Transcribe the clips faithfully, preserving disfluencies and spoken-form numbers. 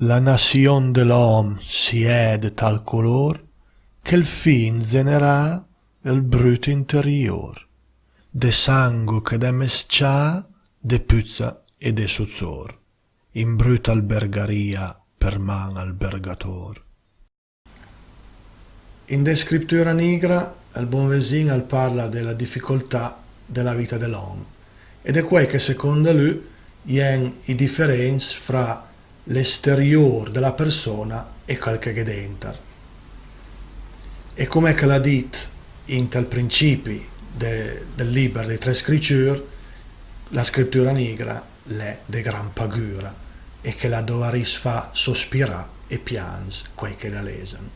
La nasion de l'om si è de tal color, che 'l fin generà el brüt interior, de sango che de mescià, de püzza e de suzor, in brüt albergaria per man al bergator. In de Scriptüra nigra, el bon vesin al parla de la dificoltà de la vita de l'om, e de quei che second lü i è i diferenz fra l'esterior de la persona e quel che gh'è denter. E come che l'ha dit in tal principi de, del liber dei tre scricür, la Scriptüra nigra l'è de gran pagüra e che la dovaris fa sospirà e pianz quei che la lesen.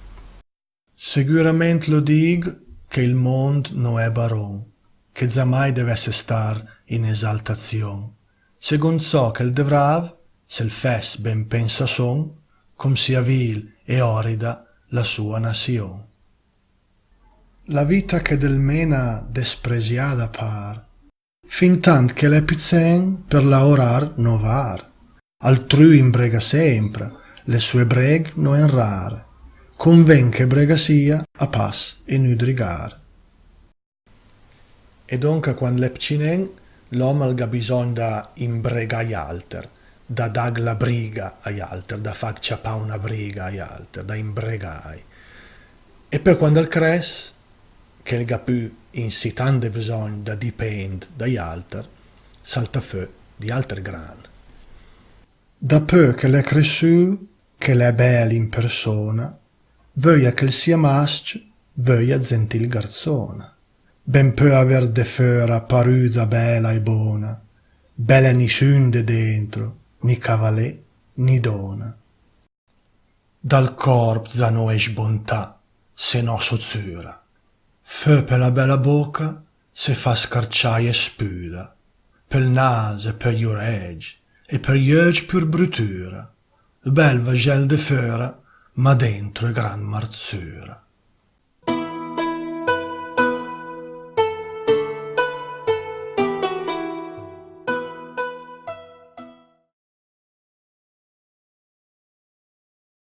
Segürament lo dig che il mond no è baron, che zamai devesse star in esaltazion, segond ciò che 'l devrav, se 'l fess ben pensa son, com sia vil e orida la sua nasion. La vita che del mena despresiada par, fin tant che l'è pizen per laorar no var. Altrü imbrega sempre, le sue breg no en rar. Conven che brega sia a pas e nüdrigar. E donca quand l'è pcinen, l'om al gh'ha bisogn da imbregà i alter, da dag la briga ai alter, da fag ciapà una briga ai alter, da imbregai. E pö quand al cress, che 'l gh'ha pü insì tant de bisogn da dipend dai alter, salta fö di alter gran. Dapö che l'è cressü, che l'è bel in persona, vöia che 'l sia mascc, vöia gentil garzona. Ben pö aver de föra parüda bela e bona, bel è nisün de dentro, ni cavalè, ni dona. Dal corp za no esch bontà, se no sozüra. Fö per la bela boca se fa scarciai e spüda, pel nas e per i uregg, e per i öcc pür brütüra. Bel vagel de föra, ma dentro è gran marzüra.